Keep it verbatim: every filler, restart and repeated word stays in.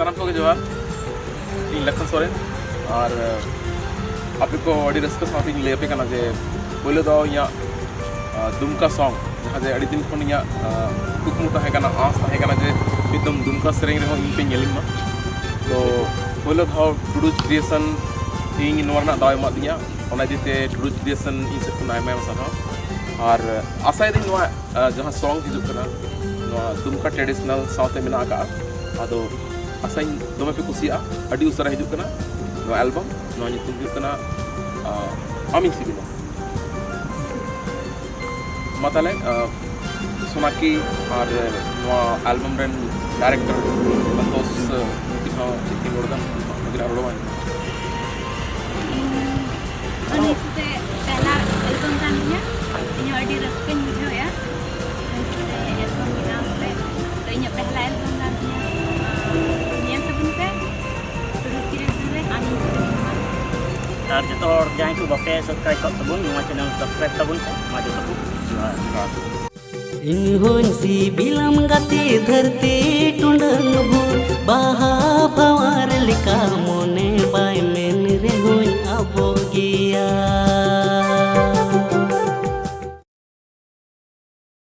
ᱥᱟᱱᱟᱢ ᱠᱚᱜᱮ ᱡᱚᱦᱟᱨ᱾ ᱤᱧ ᱞᱚᱠᱷᱚᱱ ᱥᱚᱨᱮᱱ᱾ ᱟᱨ ᱟᱯᱮ ᱠᱚ ᱟᱹᱰᱤ ᱨᱟᱹᱥᱠᱟᱹ ᱥᱟᱶᱛᱮᱧ ᱞᱟᱹᱭ ᱟᱯᱮ ᱠᱟᱱᱟ ᱡᱮ ᱯᱳᱭᱞᱳ ᱫᱷᱟᱣ ᱤᱧᱟᱹᱜ ᱫᱩᱢᱠᱟ ᱥᱚᱝ, ᱡᱟᱦᱟᱸ ᱡᱮ ᱟᱹᱰᱤ ᱫᱤᱱ ᱠᱷᱚᱱ ᱤᱧᱟᱹᱜ ᱠᱩᱠᱢᱩ ᱛᱟᱦᱮᱸ ᱠᱟᱱᱟ, ᱟᱸᱥ ᱛᱟᱦᱮᱸ ᱠᱟᱱᱟ ᱡᱮ ᱢᱤᱫ ᱫᱚᱢ ᱫᱩᱢᱠᱟ ᱥᱮᱨᱮᱧ ᱨᱮᱦᱚᱸ ᱤᱧ ᱯᱮ ᱧᱮᱞᱤᱧ ᱢᱟ᱾ ᱛᱚ ᱯᱳᱭᱞᱳ ᱫᱷᱟᱣ ᱴᱩᱰᱩ ᱠᱨᱤᱭᱮᱥᱚᱱ ᱤᱧ ᱱᱚᱣᱟ ᱨᱮᱱᱟᱜ ᱫᱟᱣ ᱮᱢᱟᱫᱤᱧᱟ᱾ ᱚᱱᱟ ᱤᱫᱤ ᱛᱮ ᱴᱩᱰᱩ ᱠᱨᱤᱭᱮᱥᱚᱱ ᱤᱧ ᱥᱮᱫ ᱠᱷᱚᱱ ᱟᱭᱢᱟ ᱟᱭᱢᱟ ᱥᱟᱨᱦᱟᱣ᱾ ᱟᱨ ᱟᱥᱟᱭᱮᱫᱟᱹᱧ ᱱᱚᱣᱟ ᱡᱟᱦᱟᱸ ᱥᱚᱝ ᱦᱤᱡᱩᱜ ᱠᱟᱱᱟ, ᱱᱚᱣᱟ ᱫᱩᱢᱠᱟ ᱴᱨᱮᱰᱤᱥᱚᱱᱟᱞ ᱥᱟᱶᱛᱮ ᱢᱮᱱᱟᱜ ᱟᱠᱟᱫᱼᱟ᱾ ᱟᱫᱚ ᱟᱥᱟᱧ ᱫᱚᱢᱮ ᱯᱮ ᱠᱩᱥᱤᱭᱟᱜᱼᱟ᱾ ᱟᱹᱰᱤ ᱩᱥᱟᱹᱨᱟ ᱦᱤᱡᱩᱜ ᱠᱟᱱᱟ ᱱᱚᱣᱟ ᱮᱞᱵᱟᱢ᱾ ᱱᱚᱣᱟ ᱧᱩᱛᱩᱢ ᱦᱩᱭᱩᱜ ᱠᱟᱱᱟ ᱟᱢᱤᱧ ᱥᱤᱵᱤᱞᱟ᱾ ᱢᱟ ᱛᱟᱦᱞᱮ ᱥᱳᱱᱟᱠᱤ ᱟᱨ ᱱᱚᱣᱟ ᱮᱞᱵᱟᱢ ᱨᱮᱱ ᱰᱟᱭᱨᱮᱠᱴᱚᱨ ᱥᱚᱱᱛᱳᱥ ᱩᱱᱠᱤᱱ ᱦᱚᱸ ᱪᱮᱫ ᱠᱤᱱ ᱨᱚᱲ ᱮᱫᱟ, ᱩᱱᱠᱤᱱᱟᱜ ᱨᱚᱲ ᱵᱟᱝ ᱟᱨ ᱱᱤᱥ ᱛᱮ ᱯᱮᱦᱞᱟ ᱮᱞᱵᱟᱢ ᱠᱟᱱ ᱛᱤᱧᱟ᱾ ᱤᱧ ᱦᱚᱸ ᱟᱹᱰᱤ ᱨᱟᱹᱥᱠᱟᱹᱧ ᱵᱩᱡᱷᱟᱹᱣᱮᱫᱼᱟ ᱱᱤᱥ ᱛᱮ ᱮᱞᱵᱟᱢ ᱵᱮᱱᱟᱣ ᱠᱟᱛᱮ᱾ ᱛᱚ ᱤᱧᱟᱹᱜ ᱯᱮᱦᱞᱟ ᱮᱞᱵᱟᱢ ᱠᱟᱱ ᱛᱤᱧᱟ᱾ ᱧᱮᱞ ᱛᱟᱵᱚᱱ ᱯᱮ ᱛᱩᱨᱩᱭ ᱛᱤᱨᱤᱥ ᱨᱮ ᱟᱢᱤᱧ ᱥᱮᱨᱮᱧ ᱢᱟ᱾ ᱟᱨ ᱡᱚᱛᱚ ᱦᱚᱲ ᱡᱟᱦᱟᱸᱭ ᱠᱚ ᱵᱟᱯᱮ ᱥᱟᱵᱥᱠᱨᱟᱭᱤᱵ ᱠᱟᱜ ᱛᱟᱵᱚᱱ, ᱱᱚᱣᱟ ᱪᱮᱱᱮᱞ ᱥᱟᱵᱥᱠᱨᱟᱭᱤᱵ ᱛᱟᱵᱚᱱ ᱯᱮ᱾ ᱢᱟ ᱡᱚᱛᱚ ᱠᱚ ᱡᱚᱦᱟᱨ᱾ ᱤᱧ ᱦᱚᱧ ᱥᱤᱵᱤᱞᱟᱢ ᱜᱟᱛᱮ ᱫᱷᱟᱹᱨᱛᱤ ᱴᱩᱰᱟᱹᱝ ᱵᱷᱩᱨ ᱵᱟᱦᱟ ᱯᱷᱟᱣᱟᱨ ᱞᱮᱠᱟ ᱢᱚᱱᱮ